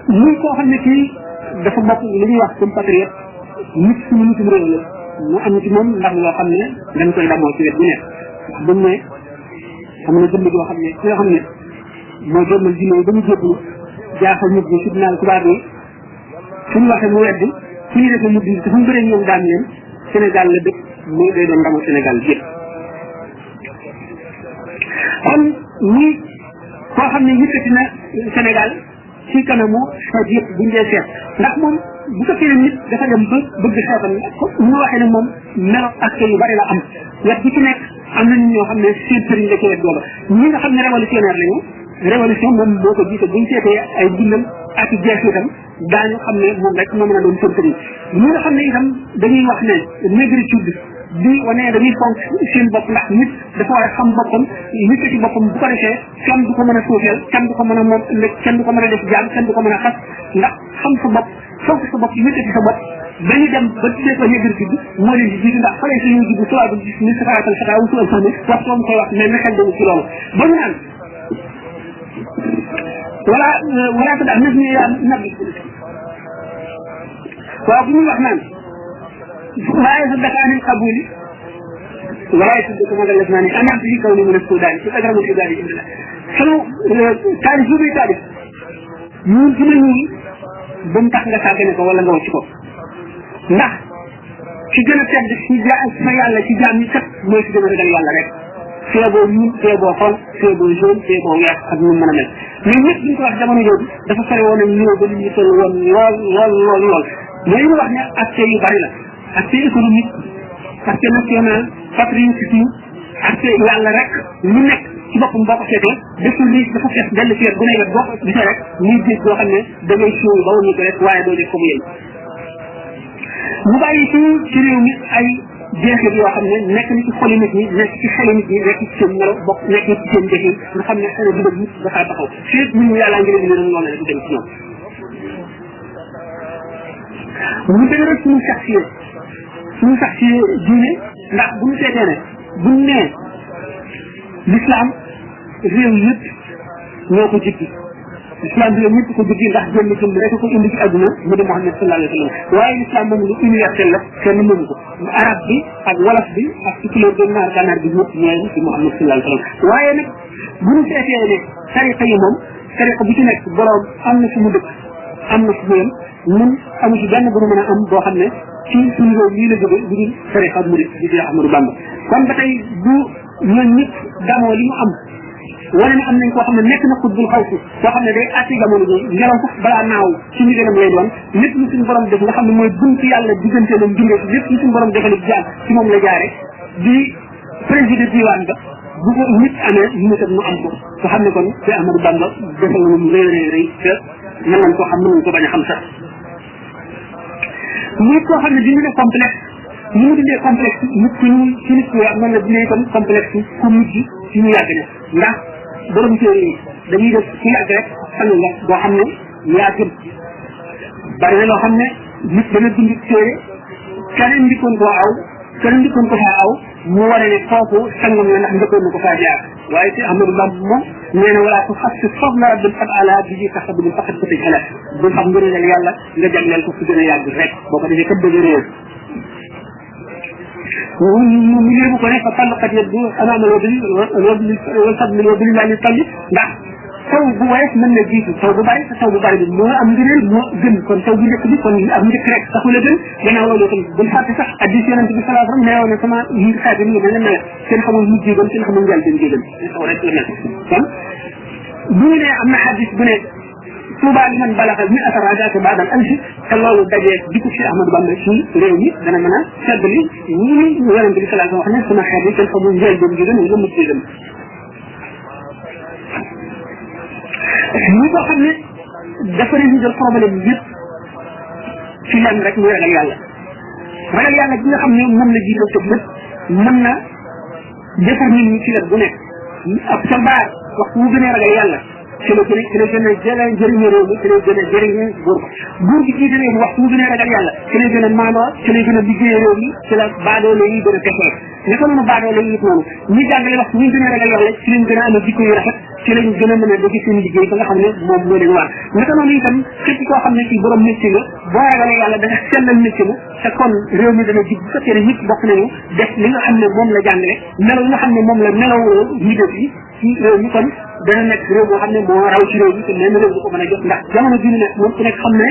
muy koo xam ne kii dafa bokk li ñuy wax comme patriote nit suñu nitum réew la mu am ci moom ndax loo xam ne dañ koy damoo ci wet bu nekk buñ ne xam na jëmm joo xam ne ki nga xam ne moo jëmmal jinne ba ñu jébbu jaaxal nit ñi fitnaal tubaab yi suñu waxee mu weddi suñu defee mu diir te suñu bëree ñoom daan leen Sénégal la dëkk muy day doon ndamu Sénégal yëpp kon ñi koo xam ne yëkkati na Sénégal ci kanamu xeet yëpp buñ dee seet ndax moom bu fekkee ne nit dafa dem ba bëgg xeetam ñu waxee ne moom melo ak yu bari la am wet bi ci nekk am na nit ñoo xam ne seen sëriñ la ci wet booba ñi nga xam ne révolutionnaire lañu révolution moom boo ko jiite buñ seetee ay bindam ak jeex itam daañu xam ne moom rek moo mën a doon seen sëriñ ñi nga xam ne itam dañuy wax ne négritude di wane dañuy fonk seen bopp ndax nit dafa war a xam boppam nit ci boppam bu ko defee kenn du ko mën a suufeel kenn du ko mën a moom ëllëg kenn du ko mën a def jaam kenn du ko mën a xas ndax xam sa bopp fonk sa bopp yëkkati sa bopp dañu dem ba tuddee ko négritude moo leen di jiitu ndax xale si ñu jiitu suwaa bu gis ni safaratal xataa wu sual sax ni wax soom koy wax mais na xel dañu ci loolu ba ñu naan wala ta dax nag ñu yaa nabi waaw bu ñuy wax naan waaye sa daka anil qabuli waaye tudd ko magal naa ne anam ci kaw ni mu ne Soudan ci agramu Soudan yi sunu taalif yu muy taalif ñun ci lañu ba mu tax nga sàggane ko wala nga wacc ko ndax ci gën a tedd ci sa yàlla ci jaam ñi kat mooy ci gën a ragal yàlla rek feeboo ñun feeboo xol feeboo jaune feeboo weex ak ñu mën a mel mais ñëpp duñ ko wax jamono jooju dafa fare woon ak ñëw ba nit ñi toll woon lool mais ñu wax ne aspect yu bari la aspect économique aspect national patriotisme aspect yàlla rek lu nekk ci boppam boo ko seetee deful lii dafa fees dell ci wet bu ne wet boo ko gisee rek muy gis boo xam ne da ngay siiw ba wuñu ko rek waaye doo def ko mu yem mu bàyyi ci réew mi ay jeexit yoo xam ne nekk na ci xoli nit ñi nekk ci xoli nit ñi nekk ci seen melo bokk nekk ci seen jëfin nga xam ne xëy na dugub nit dafaa taxaw fii ñun yàllaa ngi leen di leen loolu rek dem ci ñoom mu dëgg rek suñu sax si diine ndax bu ñu seetee ne buñ nee l'islam réew yëpp ñoo ko jiggi l'islam réew yëpp ko jiggi ndax jënd jënd rek ko indi ci àdduna mu di Muhammad sallallahu alayhi wa sallam waaye l'islam moom lu universel la kenn mënu ko arab bi ak wolof bi ak ci couleur de naar gànnaar bi ñëpp ñooy ci Muhammad sallallahu alayhi wa sallam waaye nag bu ñu seetee ne tariqa yi moom tariqa bu ci nekk borom am na fu mu dëkk am na fu mu yem ñun amu ci benn bu ñu mën a am boo xam ne ci suñu réew lii la jóge lu dul tariqa murid di Cheikh Ahmadou Bamba kon ba tey bu ñoom ñëpp damoo li mu am wala ne am nañ koo xam ne nekk na xutbul xawsi koo xam ne day atti jamono ji ngelaw sax balaa naaw ci ndigalam lay doon lépp lu suñu borom def nga xam ne mooy buntu yàlla diggante lam bindee lépp lu suñu borom defal jaam ci moom la jaare di président diwaan ba bu ko nit amee ñu tam mu am ko nga xam ne kon Cheikh Ahmadou Bamba defal na mu rëy te mën nañ koo xam mën nañ ko bañ a xam sax nit koo xam ne dindi na complexe ni mu dindee complexe nit ku ñu ci nit ku wax noonu la dindee itam complexe ku mujj ci ñu yàgg ne ndax borom téere yi dañuy def ku yàgg rek fan nga boo xam ne yaa gën bari na loo xam ne nit dana bind téere keneen ndikkoon koo aw keneen ndikkoon ko faa aw mu waree ne kooku sangam la ndax ndëkkoon na ko faa jaar waaye ci Ahmadou Bamba moom nee na walaa ko xas si foof la rabbil fat ala bi ji tax bu faqat ko tëj xalaat bu xam ngëneel yàlla nga jagleel ko fu gën a yàgg rek boo ko defee kat dëgg réew mu léebu ko ne fa tallqat yëpp amaama wal fadli wa billahi talli ndax taw bu woyof mën na jiitu taw bu bari taw bu bari bi moo am ngëneel moo gën kon taw bu njëkk bi kon am njëkk rek taxul a gën gannaaw loolu itam buñ fàtte sax addis yonente bi salaa sallam neewoon na sama yi xaati mi ngi mel ne nawet seen xamul mujj gën seen xamul njël gën gën taw rek la mel kon bu ñu nee am na xaddis bu ne Touba li man balaxal mi atarajaate baadal alfi te loolu dajee di ko ci Ahmadou Bamba ci réew mi dana mën a seddali ñi yonente bi salaa sallam wax ne sama xeet yi seen xamul njël gën gën wala mujj gën ñi ko xam ne dafa résoudre problème bi yëpp ci lenn rek muy ragal yàlla bi nga xam ne mën na jiital tëb lépp mën na defar nit ñi ci wet bu nekk ab soldat waxtu mu gënee ragal yàlla ci la gën a jëriñu réew mi ci la gën a jëriñu buur gi jiite réew mi waxtu mu gën a ragal yàlla ci lay gën a maandoo ci lay gën a liggéey réew mi ci la baadoole yi gën a texee naka noonu baadoole yi it noonu ñi jàngale waxtu ñu gën a ragal yàlla ci lañ gën a amee jikko yu rafet ci lañ gën a mën a def seen liggéey ba nga xam ne moom moo leen war naka noonu itam képp koo xam ne ci borom métier nga boo ragalee yàlla da nga sellal métier ma te kon réew mi dana jig bu fekkee ne ñëpp bokk nañu def li nga xam ne moom la jàngale melo yi nga xam ne moom la melowoo ñi def yi ci réew mi kon dana nekk réew boo xam ne moo raw ci réew mi te même réew du ko mën a jot ndax jamono ji nekk moom ku nekk xam ne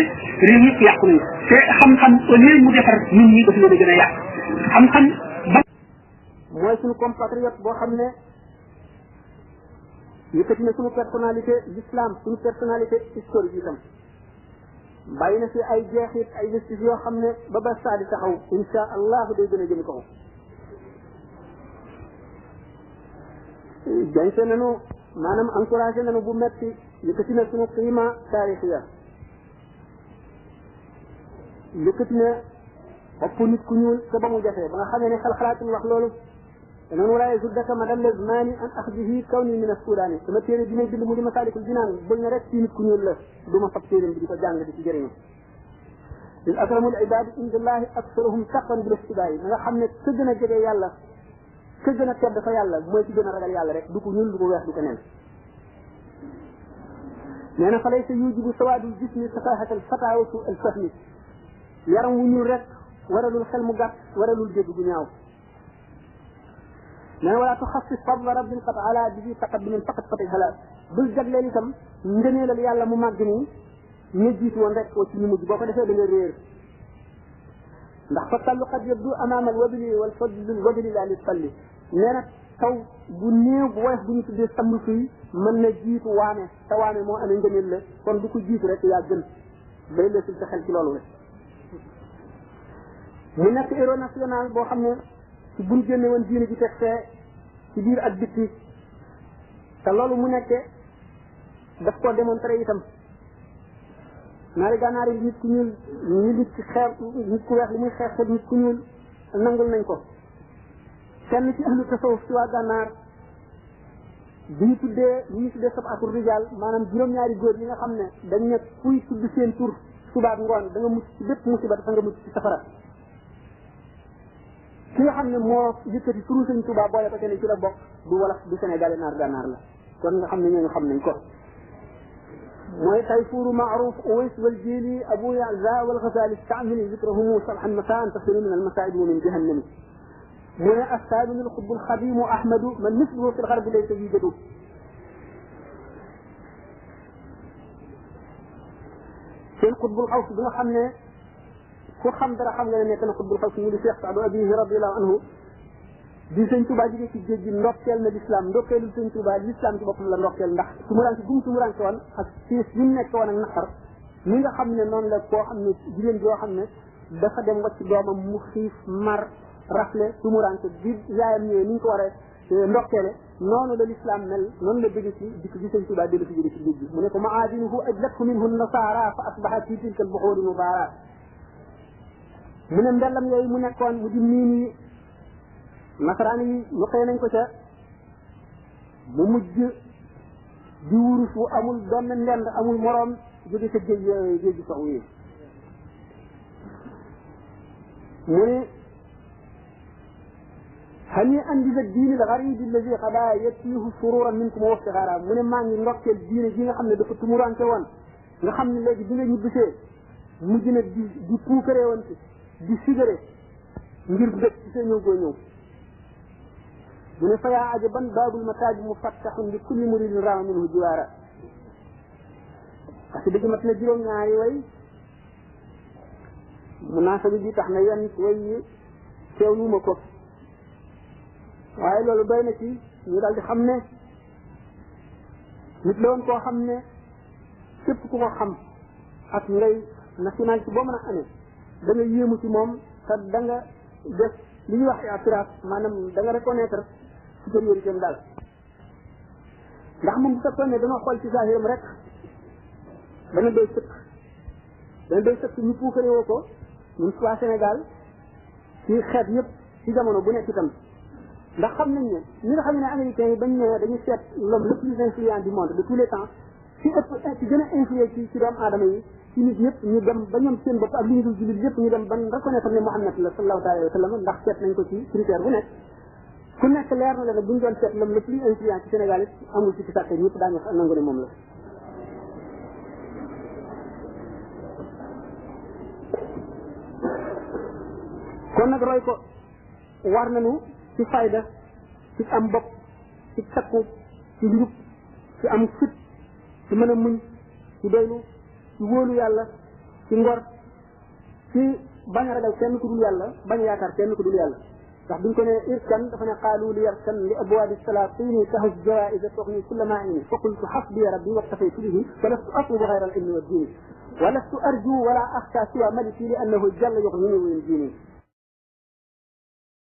réew yëpp yàqu nañu te xam-xam au lieu mu defar nit ñi daf leen a gën a yàq xam-xam ba mooy suñu compatriote boo xam ne yëkkati na suñu personnalité l'islam suñu personnalité historique itam bàyyi na fi ay jeexit ay vestige yoo xam ne ba ba saa di taxaw insha allahu day gën a jëm kaw jañse nanu maanaam encouragé nanu bu metti yëkkati na suñu qiima taarixiya yëkkati na bopp nit ku ñuul te ba mu jafee ba nga xamee ne xel xalaatul wax loolu te noonu walaaye suddaka madal lazmani an axdihi kawni min assudaani sama téere bi may bind mu di masaalikul jinaan bul ne rek ci nit ku ñuul la du ma fab téeram bi di ko jàng di ci jëriñu lil akramul ibadi indallahi aksaruhum taqan bil istibaay nga xam ne ka gën a jege yàlla ka gën a tedd fa yàlla mooy ci gën a ragal yàlla rek du ko ñuul du ko weex du ko neen nee na fa laysa yujibu sawaadul jismi safahat al fatawatu al fahmi yaram wu ñuul rek waralul xel mu gàtt waralul dégg bu ñaaw nee na wala tuxassis fadla rabbin qad ala bi taqaddumin faqat qati halal bul jagleel itam ngëneelal yàlla mu màgg nii ñu jiitu woon rek ci ñu mujj boo ko defee da nga réer ndax fa tallu qad yabdu amaama al wabili wal fadli wabili la li talli nee na taw bu néew bu woyof bu ñu tuddee samb fii mën na jiitu waame te waame moo amee ngëneel la kon du ko jiitu rek yaa gën bay la sil sa xel ci loolu rek mu nekk héros national boo xam ne ci buñ génne woon diine ji teg fee ci biir ak bitti te loolu mu nekkee daf koo démontré itam naari gànnaar yi nit ku ñuul ñu nit ci xeer nit ku weex li muy xeex nit ku ñuul nangul nañ ko kenn ci ahlu tasawuf ci waa gànnaar bi ñu tuddee sab'atul rijal maanaam juróom-ñaari góor yi nga xam ne dañ ne kuy tudd seen tur subaak ngoon da nga mucc ci bépp musiba dafa nga mucc ci safara ki nga xam ne moo yëkkati turu sëñ Tuubaa boole ko te ne ci la bokk du wolof du sénégalais naar gànnaar la kon nga xam ne ñooñu xam nañ ko mooy tayfuru maaruf uwais wal jili abu yaza wal ghazali istamili zikrahumu sabhan masaan tasiru min al masaib wa min jahannami mu ne assaaminu al xutbu al xadimu ahmadu man misluhu fi l garbi laysa yujadu seen xutbul xaws bi nga xam ne ku xam dara xam nga ne nekk na xutbul xaws mu di Cheikh Saadu Abihi radiallahu anhu di sëñ Tuubaa jógee ci géej gi ndokkeel na l'islam ndokkeelul sëñ Tuubaa l'islam ci boppam la ndokkeel ndax tumuranke gum tumuranke woon ak siis bi mu nekk woon ak naqar mi nga xam ne noonu la koo xam ne jigéen joo xam ne dafa dem wacc doomam mu xiif mar rafle tumuranke bi yaayam ñëwee ni ñu ko war a ndokkeele noonu la l'islam mel noonu la bëgg ci dikk gi sëñ Tuubaa dellu si jóge ci géej gi mu ne ko maadinuhu ajlathu minhu nasara fa asbahat fi tilka al buxuri mubaara mu ne mbellam yooyu mu nekkoon mu di miin yi nasaraan yi ñu xëy nañ ko ca mu mujj di wurus wu amul benn ndend amul moroom jóge ca géej gi sow yi mu ne hani andi la diini l garibi alladi xada yettiihu sururan minkum wa iftixaara mu ne maa ngi ndokkeel diine gi nga xam ne dafa tumurante woon nga xam ne léegi bi nga ñibbisee mujj na di puukaree woon ci di sigare ngir dëkk ci sa ñëw goo ñëw mu ne fa yaa ajaban baabul mataaji mufattaxun li kulli muridin raama minhu jiwaara parce que dëgg mat na juróom-ñaari way munaasaba bi tax na yenn way yi teewluuma ko waaye loolu doy na ci ñu daal di xam ne nit la woon koo xam ne képp ku ko xam ak ngay nationalité boo mën a amee da nga yéemu ci moom te da nga def li ñuy wax i'tiraaf maanaam da nga reconnaître supériorité am daal ndax moom bu fekkoon ne dama xool ci zahiram rek dana doy sëkk ñu puukare woo ko ñun waa Sénégal ci xeet yëpp ci jamono bu nekk itam ndax xam nañ ne ñi nga xam ne américains yi bañ ne dañu seet l'homme le plus influent du monde de tous les temps ci ëpp ci gën a influé ci doomu aadama yi ci nit ñëpp ñu dem ba ñoom seen bopp ak li ñu dul jullit yëpp ñu dem ban reconnaître ne Muhammad la sallallahu alayhi wa sallam ndax seet nañ ko ci critère bu nekk ku nekk leer na la ne bu ñu doon seet lam le plus influent ci Sénégal it amul ci sàkke ñëpp daañu nangu ne moom la kon nag roy ko war nañu ci fayda ci am bopp ci takku ci njub ci am fit ci mën a muñ ci doylu ci wóolu yàlla ci ngor ci bañ a ragal kenn ku dul yàlla bañ a yaakaar kenn ku dul yàlla ndax buñ ko ne irkan dafa ne qaalu li yarkan li abwaabi salaatini tahus jawaïsa tuxni kulla maini fa qultu xasbiya rabbi waktafaytu bihi walastu atlubu xayra al ilmi wa diini ولست أرجو ولا أخشى سوى ملكي لأنه جل يغنيني وينجيني